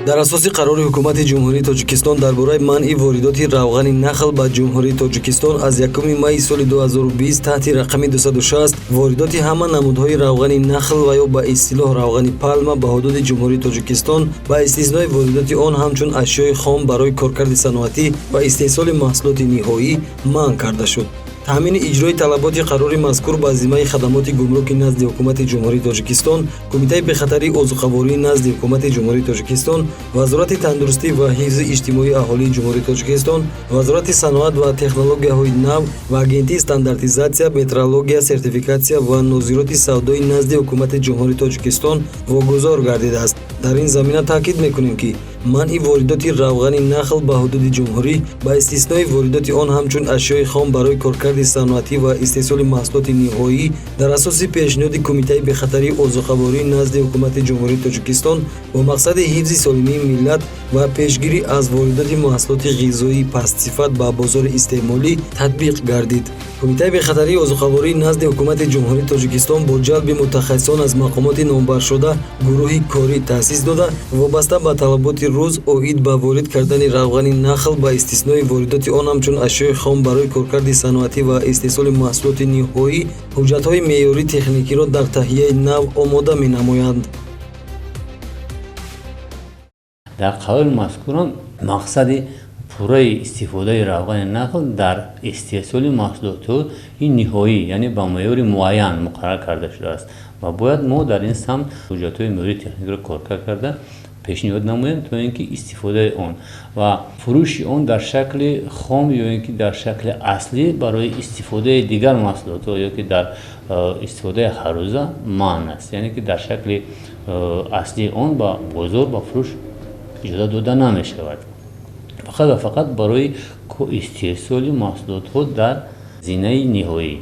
Дар асоси қарори Ҳукумати Ҷумҳурии Тоҷикистон дар бораи манъи воридоти равғани нахл ба Ҷумҳурии Тоҷикистон аз 1 майи соли 2020 таҳти рақами 260 воридоти ҳама намудҳои равғани нахл ва ё ба истилоҳ равғани палма ба ҳудуди Ҷумҳурии Тоҷикистон ба истиснои воридоти он ҳамчун ашёи хом барои коркарди саноатӣ ва истеҳсоли маҳсулоти ниҳоӣ манъ карда шуд. Таъмини иҷрои талаботи қарори мазкур ба зиммаи хадамоти гумруки назди Ҳукумати Ҷумҳурии Тоҷикистон, Кумитаи бехатарии озуқавории назди Ҳукумати Ҷумҳурии Тоҷикистон, Вазорати тандурустӣ ва ҳифзи иҷтимоии аҳолии Ҷумҳурии Тоҷикистон, Вазорати саноат ва технологияҳои нав ва Агентии стандартизатсия, метрология, сертификатсия ва нозироти савдои назди Ҳукумати Ҷумҳурии Тоҷикистон вогузор гардидааст. Дар ин замина таъкид мекунем, ки манъи воридоти равғани нахл ба ҳудуди ҷумҳурӣ ба истиснои воридоти он ҳамчун ашёи хом барои коркарди саноатӣ ва истеҳсоли маҳсулоти ниҳоӣ дар асоси пешниҳоди Кумитаи бехатарии озуқаворӣ назди Ҳукумати Ҷумҳурии Тоҷикистон бо мақсади ҳифзи солимии миллат ва пешгирӣ аз воридоти маҳсулоти ғизоии пастсифат ба бозори истеъмолӣ татбиқ гардид. Кумитаи бехатарии озуқаворӣ назди Ҳукумати Ҷумҳурии Тоҷикистон бо ҷалби мутахассисон аз мақомоти номбаршуда гурӯҳи корӣ таъсис дода, вобаста ба талаботи рӯз оид ба ворид кардани равғани нахл ба истиснои воридоти он ҳамчун ашёи хом барои коркарди саноатӣ ва истеҳсоли маҳсулоти ниҳоӣ ҳуҷҷатҳои меъёрии техникиро дар таҳияи нав омода менамоянд. Дар қарори мазкурам мақсади пурраи истифодаи равғани нахл дар истеҳсоли маҳсулотҳои ниҳоӣ, яъне ба меъёри муайян муқаррар карда шудааст ва бояд мо дар ин самт ҳуҷҷатҳои меъёрии техникиро коркард карда пешниҳод намоем, то ин ки истифодаи он ва фурӯши он дар шакли хом ё ин ки дар шакли аслӣ барои истифодаи дигар маҳсулотҳо ё ки дар истифодаи ҳаррӯза манъ аст, яъне ки дар шакли аслии он ба бозор ба фурӯш иҷоза дода намешавад, фақат ва фақат барои истеҳсоли маҳсулотҳо дар зинаи ниҳоӣ.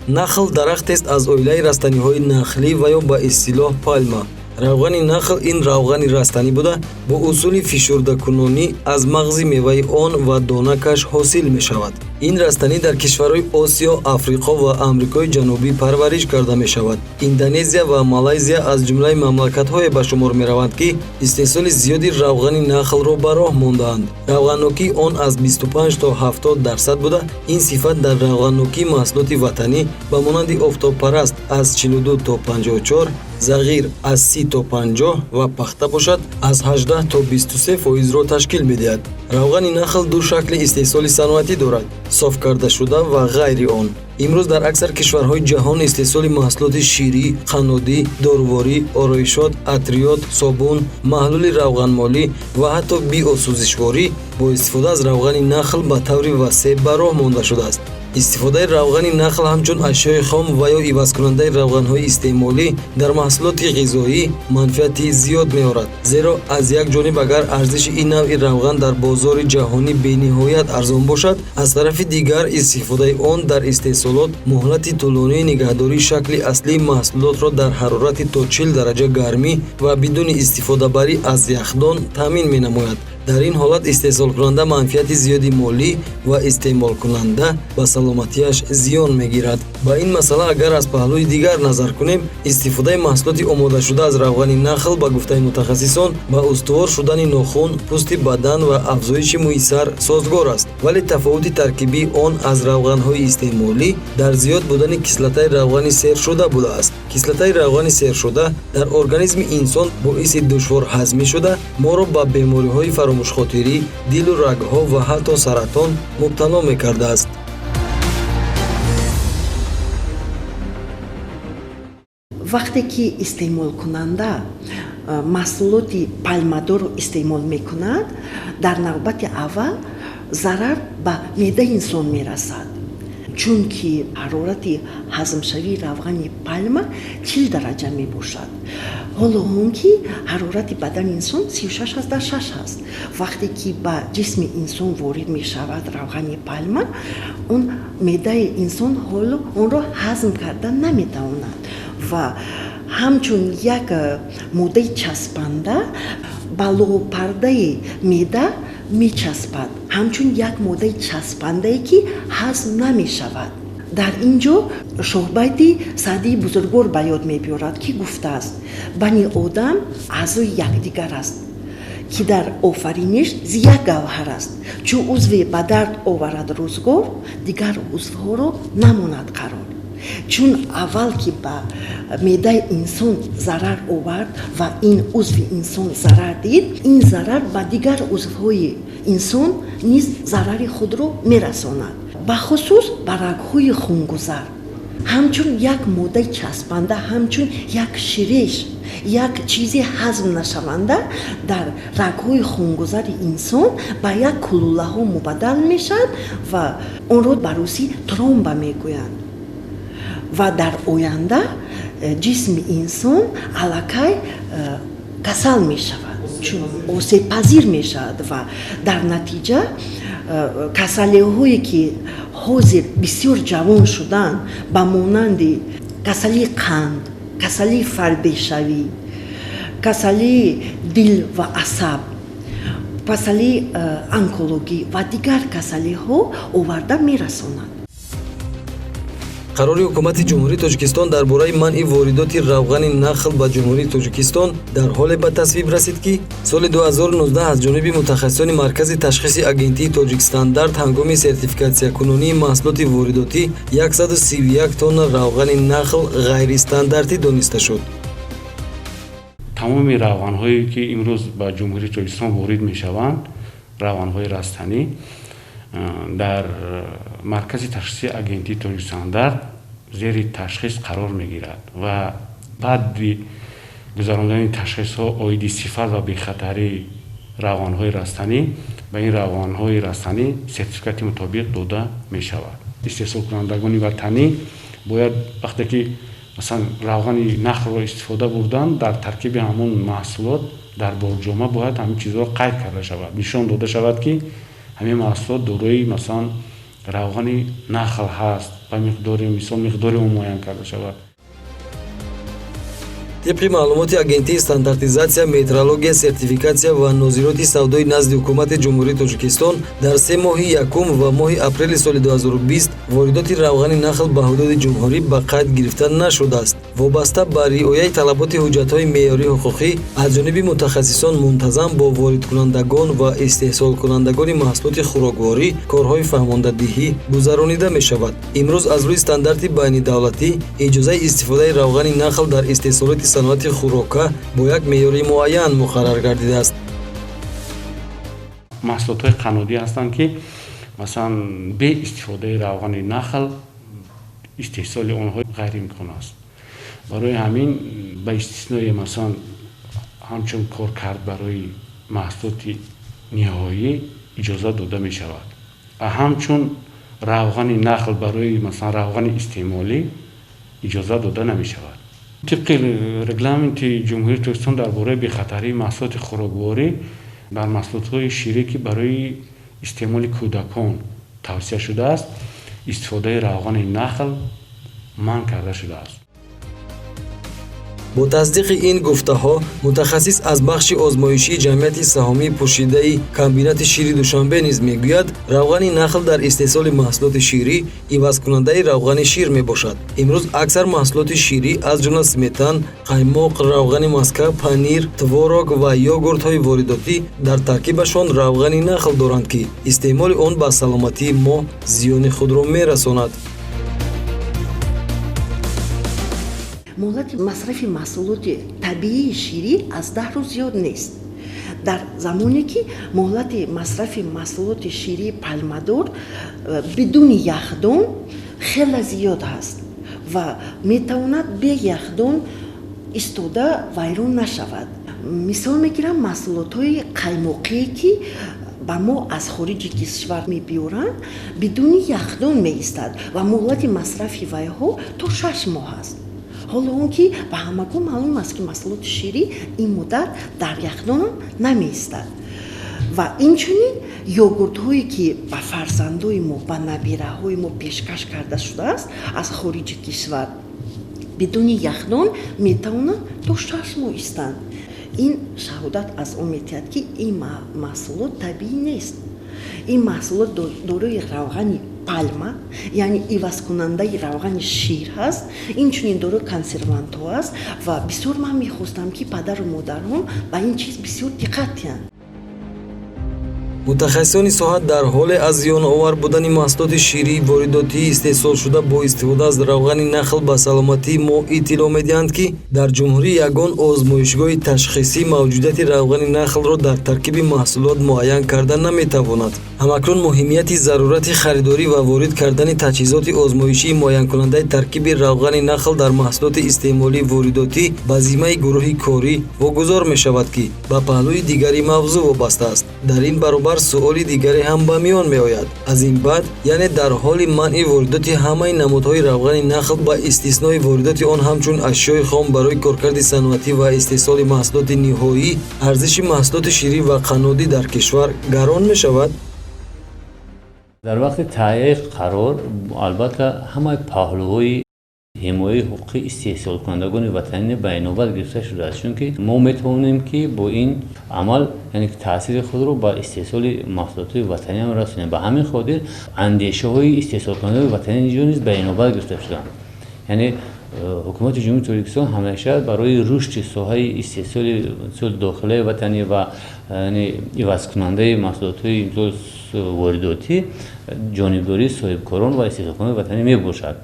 Нахл дарахтест аз оилаи растаниҳои нахлӣ ва ё ба истилоҳ пальма. Равғани нахл ин равғани растанӣ буда, бо усули фишурдакунонӣ аз мағзи меваи он ва донакаш ҳосил мешавад. Ин растанӣ дар кишварҳои Осиё, Африқо ва Амрикои Ҷанубӣ парвариш карда мешавад. Индонезия ва Малайзия аз ҷумлаи мамлакатҳое ба шумор мераванд, ки истеҳсоли зиёди равғани нахлро ба роҳ мондаанд. Равғаннокии он аз 25 то 70% буда, ин сифат дар равғаннокии маҳсулоти ватанӣ ба монанди офтобпараст аз 42 то 54, зағир аз 30 то 50 ва пахта бошад аз 18 то 23%-ро ташкил медиҳад. Равғани нахл ду шакли истеҳсоли саноатӣ дорад: соф кардашуда ва ғайри он. Имрӯз дар аксар кишварҳои ҷаҳон истеҳсоли маҳсулоти ширӣ, қаннодӣ, доруворӣ, ороишот, атриёт, собун, маҳлули равғанмолӣ ва ҳатто биосӯзишворӣ бо истифода аз равғани нахл ба таври васеъ ба роҳ монда шудааст. Истифодаи равғани нахл ҳамчун ашёи хом ва ё ивазкунандаи равғанҳои истеъмолӣ дар маҳсулоти ғизоӣ манфиати зиёд меорад, зеро аз як ҷониб агар арзиши ин навъи равған дар бозори ҷаҳонӣ бениҳоят арзон бошад, аз тарафи дигар истифодаи он дар истеҳсолот муҳлати тӯлонии нигаҳдории шакли аслии маҳсулотро дар ҳарорати то 40 дараҷа гармӣ ва бидуни истифодабарӣ аз яхдон таъмин менамояд. Дар ин ҳолат истеҳсолкунанда манфиати зиёди молӣ ва истеъмолкунанда ба саломатиаш зиён мегирад. Ба ин масъала агар аз паҳлӯи дигар назар кунем, истифодаи маҳсулоти омодашуда аз равғани нахл ба гуфтаи мутахассисон ба устувор шудани нохун, пӯсти бадан ва афзоиши мӯи сар созгор аст, вале тафовути таркибии он аз равғанҳои истеъмолӣ дар зиёд будани кислотаи равғани сершуда будааст. Кислотаи равғани сершуда дар организми инсон боиси душворҳазмӣ шуда, моро ба бемориҳои фаромӯшхотирӣ, дилу рагҳо ва ҳатто саратон мубтало мекардааст. Вақте ки истеъмолкунанда маҳсулоти пальмадорро истеъмол мекунад, дар навбати аввал зарар ба меъдаи инсон мерасад, чунки ҳарорати ҳазмшавии равғани пальма 40 дараҷа мебошад, ҳоло он ки ҳарорати бадани инсон 36,6 аст. Вақте ки ба ҷисми инсон ворид мешавад равғани пальма, он меъдаи инсон ҳоло онро ҳазм карда наметавонад ва ҳамчун як моддаи часпанда ба лоғпардаи меъда мечаспад, ҳамчун як моддаи часпандае ки ҳазм намешавад. Дар ин ҷо шоҳбайти Саъдии бузургвор ба ёд мебиёрад, ки гуфтааст: бани одам аъзои якдигар аст, ки дар офариниш зи як гавҳар аст. Чу узве ба дард оварад рӯзгор, дигар узвҳоро намонад қарор. Чун аввал ки ба меъдаи инсон зарар овард ва ин узви инсон зарар дид, ин зарар ба дигар узвҳои инсон низ зарари худро мерасонад, бахусус ба рагҳои хунгузар. Ҳамчун як моддаи часпанда, ҳамчун як ширеш, як чизи ҳазм нашаванда дар рагҳои хунгузари инсон ба як кулулаҳо мубаддал мешавад ва онро ба русӣ тромба мегӯянд. Ва дар оянда ҷисми инсон аллакай касал мешавад, чун осебпазир мешавад ва дар натиҷа касалиҳое ки ҳозир бисёр ҷавон шуданд, ба монанди касалии қанд, касалии фарбешавӣ, касалии дил ва асаб, касалии онкологӣ ва дигар касалиҳо оварда мерасонанд. Қарори Ҳукумати Ҷумҳурии Тоҷикистон дар бораи манъи воридоти равғани нахл ба Ҷумҳурии Тоҷикистон дар ҳоле ба тасвиб расид, ки соли 2019 аз ҷониби мутахассисони Маркази ташхиси Агентии Тоҷикстандарт ҳангоми сертификатсиякунонии маҳсулоти воридотӣ 131 тонна равғани нахл ғайристандартӣ дониста шуд. Тамоми равғанҳое ки имрӯз ба Ҷумҳурии Тоҷикистон ворид мешаванд, равғанҳои растанӣ, дар маркази ташхиси Агентии Тоҷикстандарт зери ташхис қарор мегирад ва баъди гузарондани ташхисҳо оиди сифат ва бехатарии равғанҳои растанӣ ба ин равғанҳои растанӣ сертификати мутобиқ дода мешавад. Истеҳсолкунандагони ватанӣ бояд вақте ки масалан равғани нахлро истифода бурданд, дар таркиби ҳамон маҳсулот дар борҷома бояд ҳамин чизҳоро қайд карда шавад, нишон дода шавад, ки ҳамин маҳсулот дорои масалан равғани нахл ҳаст ба миқдори мисол миқдори он муайян карда шавад. Тибқи маълумоти Агентии стандартизатсия, метрология, сертификатсия ва нозироти савдои назди Ҳукумати Ҷумҳурии Тоҷикистон дар 3 моҳи якум ва моҳи апрели соли 2020 воридоти равғани нахл ба ҳудуди ҷумҳурӣ ба қайд гирифта нашудааст. Вобаста ба риояи талаботи ҳуҷҷатҳои меъёрии ҳуқуқӣ аз ҷониби мутахассисон мунтазам бо воридкунандагон ва истеҳсолкунандагони маҳсулоти хӯрокворӣ корҳои фаҳмондадиҳӣ гузаронида мешавад. Имрӯз аз рӯи стандарти байнидавлатӣ иҷозаи истифодаи равғани нахл дар истеҳсолоти саноати хӯрока бо як меъёри муайян муқаррар гардидааст. Маҳсулотҳои қаннодӣ ҳастанд, ки масалан бе истифодаи равғани нахл истеҳсоли онҳо ғайриимкон аст. Барои ҳамин ба истиснои масалан ҳамчун коркард барои маҳсулоти ниҳоӣ иҷоза дода мешавад. Ҳамчун равғани нахл барои масалан равғани истеъмолӣ иҷоза дода намешавад. Тибқи регламенти Ҷумҳурии Тоҷикистон дар бораи бехатарии маҳсулоти хӯрокворӣ дар маҳсулотҳои ширӣ, ки барои истеъмоли кӯдакон тавсия шудааст, истифодаи равғани нахл манъ карда шудааст. Бо тасдиқи ин гуфтаҳо мутахассис аз бахши озмоишии ҷамъияти саҳомии пӯшидаи комбинати шири Душанбе низ мегӯяд, равғани нахл дар истеҳсоли маҳсулоти ширӣ ивазкунандаи равғани шир мебошад. Имрӯз аксар маҳсулоти ширӣ аз ҷумла сметан, қаймоқ, равғани маска, панир, творог ва йогуртҳои воридотӣ дар таркибашон равғани нахл доранд, ки истеъмоли он ба саломатии мо зиёни худро мерасонад. Муҳлати масрафи маҳсулоти табиии ширӣ аз 10 рӯз зиёд нест. Дар замоне ки муҳлати масрафи маҳсулоти ширии палмадор бидуни яхдон хеле зиёд ҳаст ва метавонад бе яхдон истода вайрон нашавад. Мисол мегирам маҳсулотҳои қаймоқие, ки ба мо аз хориҷи кишвар мебиёранд, бидуни яхдон меистад ва муҳлати масрафи вайҳо то 6 моҳ аст. Ҳоло он ки ба ҳамагон маълум аст, ки маҳсулоти ширӣ ин муддат дар яхдонам намеистад. Ва инчунин йогуртҳое, ки ба фарзандои мо, ба набираҳои мо пешкаш карда шудааст аз хориҷи кишвар, бидуни яхдон метавонанд то 6 моҳ истанд. Ин шаҳодат аз он метиҳад, ки ин маҳсулот табиӣ нест. Ин маҳсулот дорои равғани пальма, яъне ивазкунандаи равғани шир ҳаст, инчунин дорои консервантҳо аст. Ва бисёр ман мехостам, ки падару модарон ба ин чиз бисёр диққат диҳанд. Мутахассисони соҳа дар ҳоле аз зиёновар будани маҳсулоти ширии воридотии истеҳсолшуда бо истифода аз равғани нахл ба саломатии мо иттилоъ медиҳанд, ки дар ҷумҳурӣ ягон озмоишгоҳи ташхисӣ мавҷудияти равғани нахлро дар таркиби маҳсулот муайян карда наметавонад. Ҳамакнун муҳимияти зарурати харидорӣ ва ворид кардани таҷҳизоти озмоишии муайянкунандаи таркиби равғани нахл дар маҳсулоти истеъмолии воридотӣ ба зиммаи гурӯҳи корӣ вогузор мешавад, ки ба паҳлӯи дигари мавзӯъ вобаста аст. Дар ин баробар суоли дигаре ҳам ба миён меояд. Аз ин баъд, яъне дар ҳоли манъи воридоти ҳамаи намудҳои равғани нахл ба истиснои воридоти он ҳамчун ашёи хом барои коркарди саноатӣ ва истеҳсоли маҳсулоти ниҳоӣ, арзиши маҳсулоти ширӣ ва қаннодӣ дар кишвар гарон мешавад? Дар вақти таҳияи қарор, албатта, ҳамаи паҳлӯҳои ҳимояи ҳуқуқи истеҳсолкунандагони ватанӣ ба инобат гирифта шудааст, чунки мо метавонем, ки бо ин амал, яъне таъсири худро ба истеҳсоли маҳсулотҳои ватанӣ ҳам расонем. Ба ҳамин хотир андешаҳои истеҳсолкунандагони ватанӣ низ ба инобат гирифта шуданд. Яъне ҳукумати Ҷумҳурии Тоҷикистон ҳамеша барои рушди соҳаи истеҳсоли дохилаи ватанӣ ва ивазкунандаи маҳсулотҳои воридотӣ ҷонибдории соҳибкорон ва истеҳсолкунандагони ватанӣ мебошад.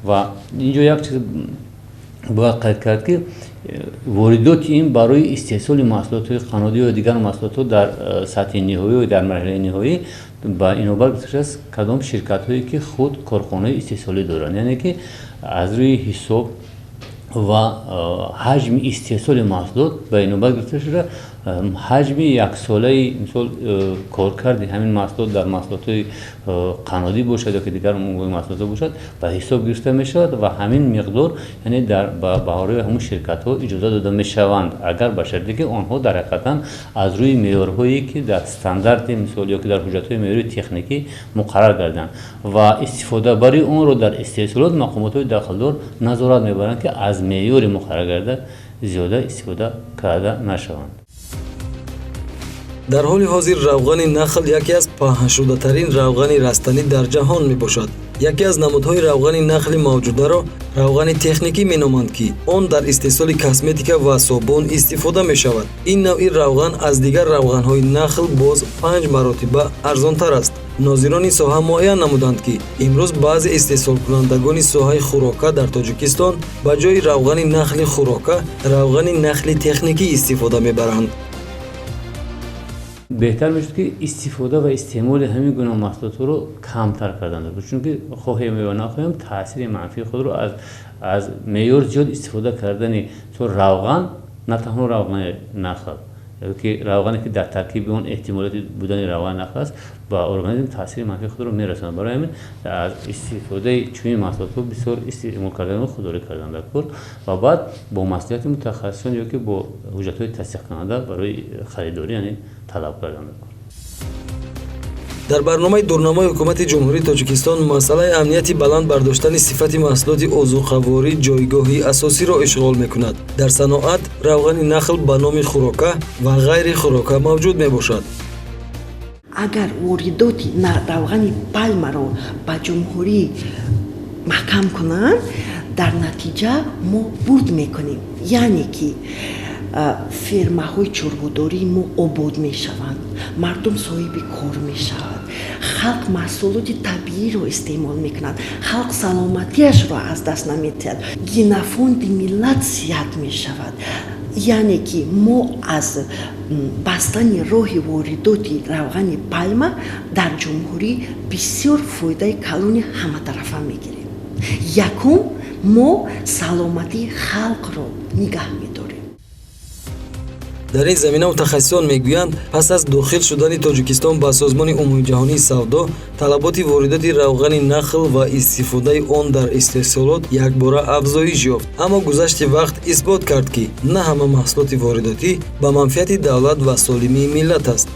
Ва инҷо як чиз бояд қайд кард, ки воридоти ин барои истеҳсоли маҳсулотҳои қаннодӣ ё дигар маҳсулотҳо дар сатҳи ниҳоӣ ё дар марҳилаи ниҳоӣ ба инобат гирифта шудааст кадом ширкатҳое, ки худ корхонаи истеҳсолӣ доранд, яъне ки аз рӯи ҳисоб ва ҳаҷми истеҳсоли маҳсулот ба инобат гирифта шуда, ҳаҷми яксолаи, мисол, коркарди ҳамин маҳсулот дар маҳсулотҳои қаннодӣ бошад ё ки дигар маҳсулотҳо бошад, ба ҳисоб гирифта мешавад ва ҳамин миқдор, яъне барои ҳамун ширкатҳо иҷоза дода мешаванд, агар ба шарте ки онҳо дар ҳақиқатан аз рӯи меъёрҳое, ки дар стандарти, мисол, ё ки дар ҳуҷҷатҳои меъёрии техникӣ муқаррар гарданд, ва истифодабарии онро дар истеҳсолот мақомотҳои дахлдор назорат мебаранд, ки аз меъёри муқаррар зиёда истифода карда нашаванд. Дар ҳоли ҳозир равғани нахл яке аз паҳншудатарин равғани растанӣ дар ҷаҳон мебошад. Яке аз намудҳои равғани нахли мавҷударо равғани техникӣ меноманд, ки он дар истеҳсоли косметика ва собун истифода мешавад. Ин навъи равған аз дигар равғанҳои нахл боз 5 маротиба арзонтар аст. Нозирони соҳа муайян намуданд, ки имрӯз баъзе истеҳсолкунандагони соҳаи хӯрока дар Тоҷикистон ба ҷои равғани нахли хӯрока равғани нахли техникӣ истифода мебаранд. Беҳтар мешуд, ки истифода ва истеъмоли ҳамин гуна маҳсулотҳоро камтар карданд, чунки хоҳем ё нахоҳем, таъсири манфии худро аз меъёр зиёд истифода кардани равған, на танҳо равғани нахл, ки равғане, ки дар таркиби он эҳтимолияти будани равғани нахл аст, ба организм таъсири манфии худро мерасонад. Барои ҳамин аз истифодаи чунин маҳсулотҳо бисёр истеъмол кардани худдорӣ кардан дар кор ва баъд бо маслиҳати мутахассисон ё ки бо ҳуҷҷатҳои тасдиқкунанда барои харидорӣ, яъне талаб кардан дар кор. Дар барномаи дурнамои ҳукумати Ҷумҳурии Тоҷикистон масъалаи амнияти баланд бардоштани сифати маҳсулоти озуқаворӣ ҷойгоҳи асосиро ишғол мекунад. Дар саноат равғани нахл ба номи хӯрока ва ғайри хӯрока мавҷуд мебошад. Агар воридоти равғани пальмаро ба ҷумҳурӣ маҳкам кунанд, дар натиҷа мо бурд мекунем, яъне ки фермаҳои чорводории мо обод мешаванд, мардум соҳиби кор мешавад, халқ маҳсулоти табииро истеъмол мекунад, халқ саломатиашро аз даст намедиҳад, генофонди миллат зиёд мешавад. Яъне ки мо аз бастани роҳи воридоти равғани пальма дар ҷумҳурӣ бисёр фоидаи калони ҳаматарафа мегирем. Якум, мо саломатии халқро нигаҳ медорем. Дар ин замина мутахассисон мегӯянд, пас аз дохил шудани Тоҷикистон ба Созмони Умумиҷаҳонии савдо талаботи воридоти равғани нахл ва истифодаи он дар истеҳсолот якбора афзоиш ёфт. Аммо гузашти вақт исбот кард, ки на ҳама маҳсулоти воридотӣ ба манфиати давлат ва солимии миллат аст.